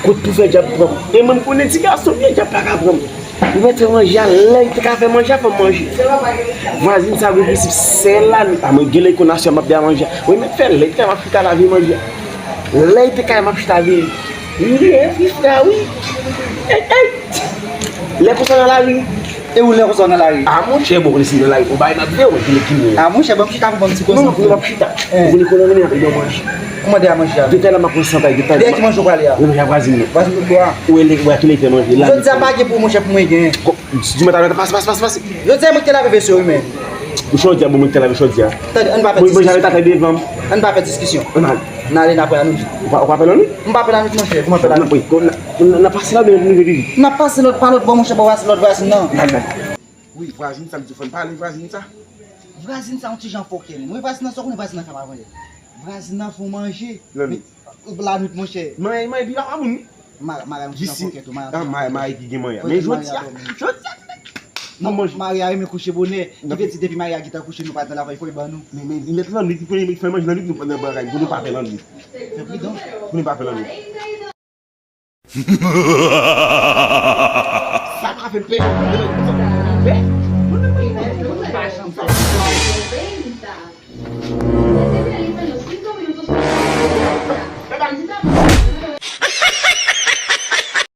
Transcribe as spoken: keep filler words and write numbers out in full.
Kot pou fè djab pran m? E mwen m konnen ti gason vye djab pa ka pran m. Li mèt fè manje a, lè li te ka fè manje a, fè m manje. Vwazin sa gen prensip, sèl la, a mwen gen lè konasyon m ap de a manje a. Mwen mèt fè lè li te ka m ap chita lave manje a. Lè li te ka m ap chita veye. Wi, e, wi, frè, wi. Ey, ey. Lè konsa nan lari. E ou lè konsa nan lari? A monchè, bon, konnen si nan lari, ou bay m ap veye, ou konnen ki moun. A monchè, ban m chita pou ban m ti konsa. Non, non, non, m ap chita. Ou konnen konnen mwen ap yon manje. Kouman de a manje a? Depi talè m ap pran santa, depi talè. Dèyè ki manje ou prale a? Mwen manje a vwazin nan. Vwazin kote a? Ou e lè, ou a ki lè fè manje la. Jodi a pa gen pou monchè pou mwen gen. Di mwen talè, pase, pase, pase, pase. Jodi a mwen ki te lave vese wi men. Ou chòdi a, bon, mwen ki te lave chòdi a. Tande, ann pa fè diskisyon. Manje a ret atè devan m. Ann pa fè diskisyon. Ann ale. N ale n apre a nou di. Ou pa, ou pa pè lannwit? M pa pè lannwit monchè, kouman pè lannwit? N ap pase la, men nou vini. N ap pase lòt pa lòt bò monchè, pa pase lòt vwazin nan. N al, n al. Wi, vwazin sa m di w fò n pale vwazin sa. Vwazin sa yon ti jan fòkè menm. Wi, vwazin nan sa w konnen vwazin nan fè m avan yè. Vwazin nan fè w manje. Lannwit. Lannwit monchè. Mwen, mwen, epi la pa moun. Mari a yon ti jan fòkè tou, Mari a. Mari a ki gen mwen. Men jodi a, jodi a, nou manje. Mari a renmen kouche bonè. Ki vle di depi Mari a gentan kouche nou pa t nan lakay fò l ban nou. Men, men, li mèt lannwit, li konnen li fè manje lannwit, nou pa nan bagay, pou nou pa fè lannwit. Fè pridans. Pou nou pa fè lannwit. Sa pa fè pè. Pè.